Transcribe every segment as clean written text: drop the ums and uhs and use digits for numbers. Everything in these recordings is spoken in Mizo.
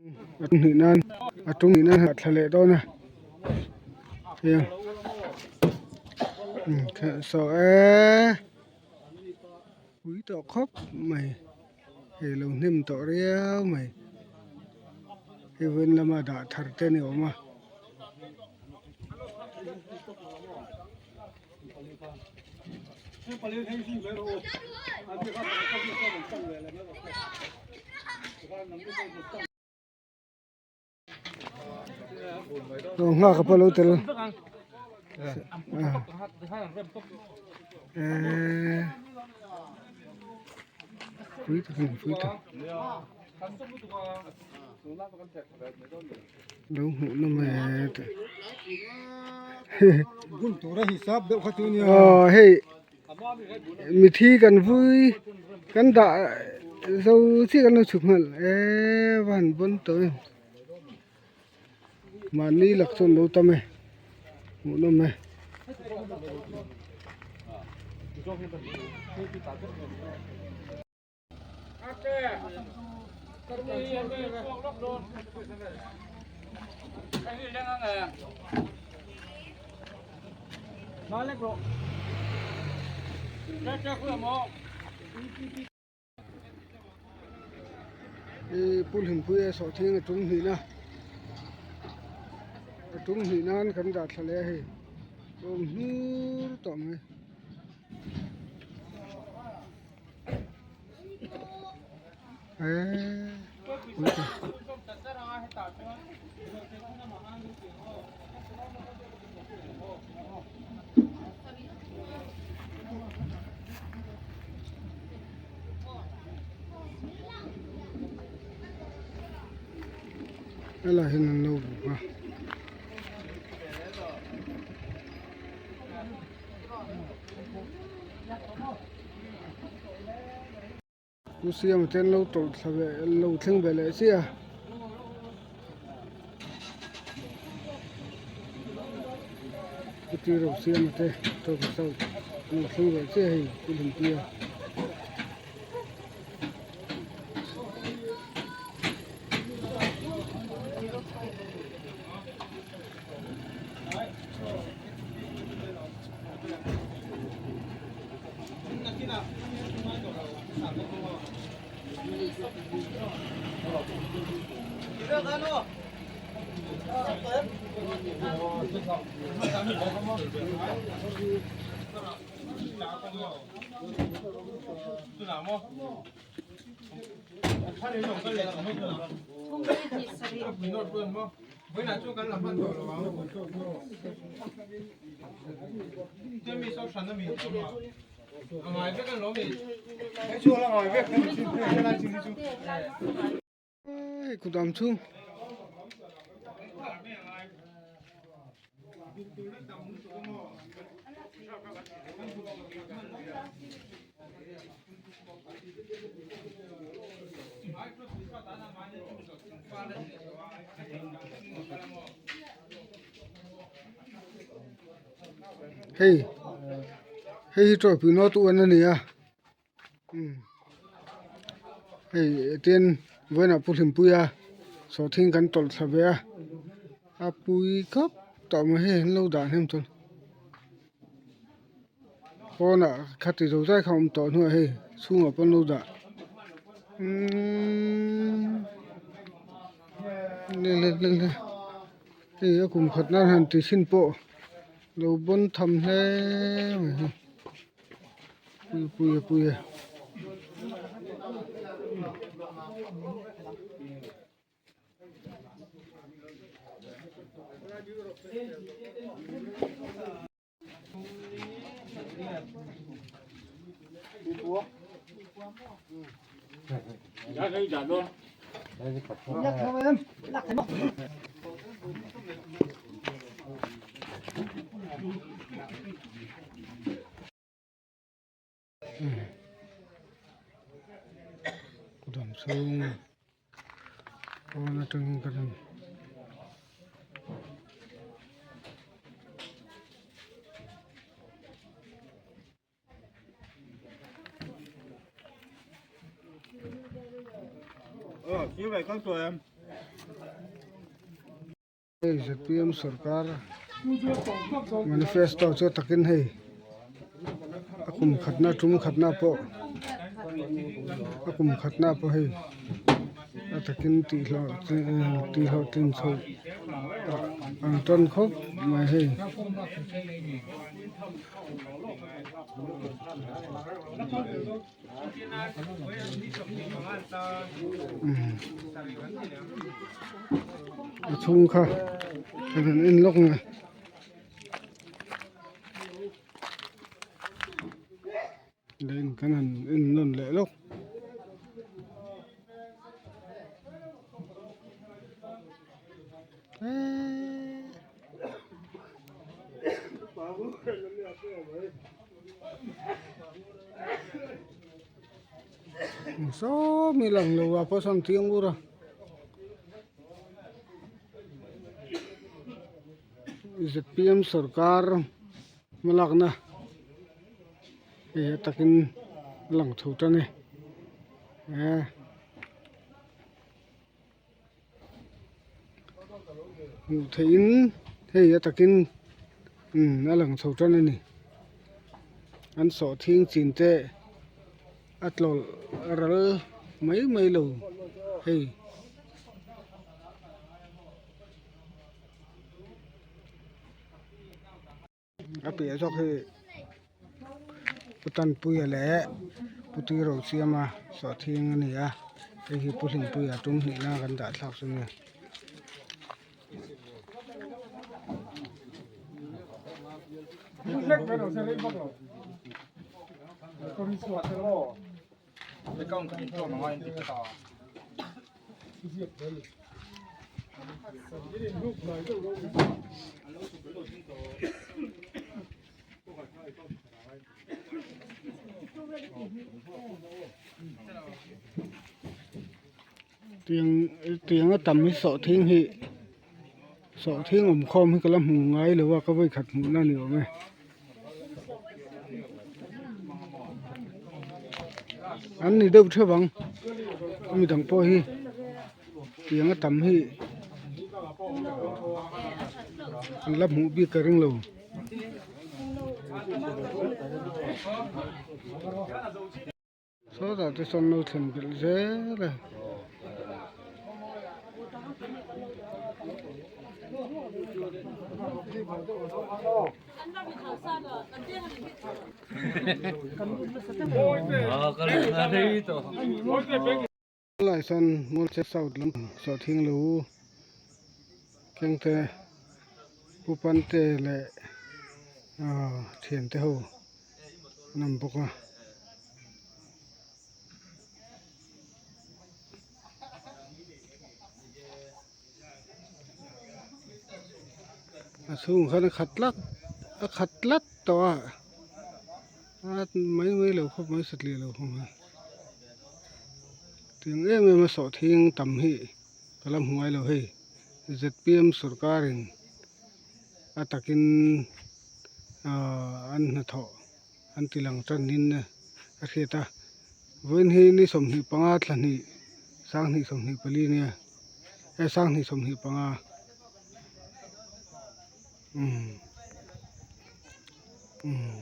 A hnih nan a tum hnih nan a thla leh dawn a heng saw eee pui tawh khawp mai hei lo hnem tawh riau mai hei vawiin lama dah thar te a ni awm a. Aw nghak a pawh lo tel eee pui tak a ni pui tak lo hmuh nawm e tih aw hei mithi kan vui kan dah zo chiah kan lo chhuk nghal eee va han bawn tawh em mahni lak chuan lo tam e hmuh nawm e. I Pu Hlimpuia sawhthing a tum hnihna a tum hnih nan kan dah thla leh a hei awm hnur tawh mai. Helai hian an lo buk a. Pu Siama te an lo tawlh thla ve lo thleng ve leh chiah a. Pu Tiro Siama te tawlh thla an lo thleng ve chiah hei Pu Hlimpuia. Hei kudam chhung Hei hei hi tawipui nawt uan a ni a umm hei tin vawiinah pu Hlimpuia sawhthing kan tawlh thla ve a a pui khawp tawh mai hei an lo dah hnem chuan. Pawnah khati zo zai kha a awm tawh hnuah hei chhungah pawh an lo dah umm le le le le hei a kum khat nan han ti chhin pawh lo bawn tham hle mai hi pui pui a pui a. Kudam chhung pawn atangin ka rawn Hei zpm sorkar manifesto chu takin hei a kum khatna tum khatna pawh a kum khatna pawh hei a takin tih hlawh tih hlawhtlin chhoh ang tawn khawp mai hei. A chhung kha kan han en lawk mai. Leng kan han en nawn leh lawk. Saw mi lang lo a pawh sawn chiang ur a zpm sorkar hmalakna hei he takin a lang chho tan e eh. Hmuh theihin hei a takin umm a lang chho tan a ni an sawhthing chin te a tlawlh ral mai mai lo hei. A piah zawk hi pu Tanpuia leh pu Tuirosiama sawhthing a ni a hei hi pu Hlimpuia tum hnihna kan dah thlak chu a ni. Tiang tiang a tam hi sawhthing hi sawhthing awm khawm hi ka la hmu ngai lo a ka vawikhat hmuhna a ni awm e. An ni deuh theuh ang mi dang pawh hi tiang a tam hi an la hmuh bik ka ring lo. Sawtah te sawn lo thlen belh zel a. Lai sawn Mualchhe South lam sawhthing lo keng te Pu Pante leh thiante ho an awm bawk a. A chhungah khan a khat tlat a khat tlat tawh a a mai mai lo khawp mai satliah lo khawp mai tiang em em a sawhthing tam hi ka la hmu ngai lo hei zpm sorkar in a takin ahh an hnathawh an ti lang tan in a hriat a vawiin hi ni 25 thla hnih 2024 nia eh 2025 umm umm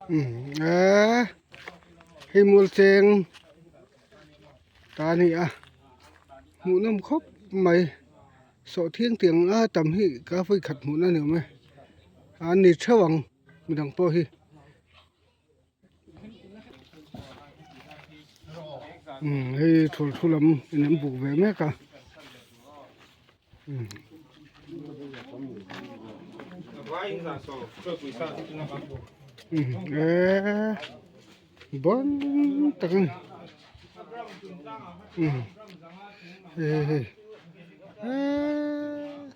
Eee hei mual cheng ta a ni a hmuhnawm khawp mai sawhthing tiang a tam hi ka vawikhat hmuhna a ni awm e an ni theuh ang midang pawh hi. Umm hei thul thu lam in an buk ve mek a umm. Eee bon tak a ni umm hei hei hei eee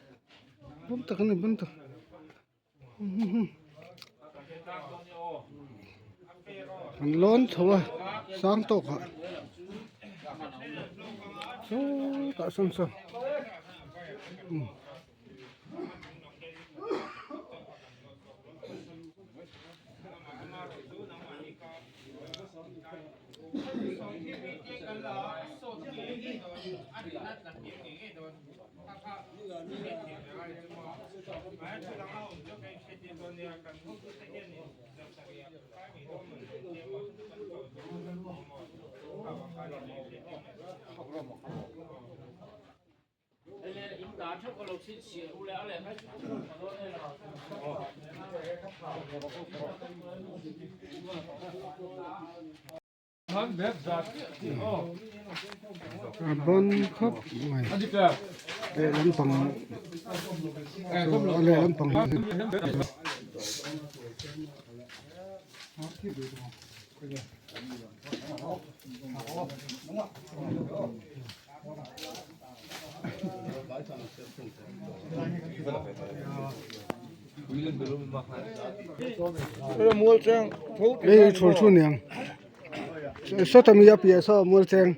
bon tak a ni bon tak. An lawn chho a sang tawk ah sawtah sawn sawn umm. A ban khawp mai lehlam pang a lehlam pang Hei chhul chhun niang sawta mi a piah saw mual cheng.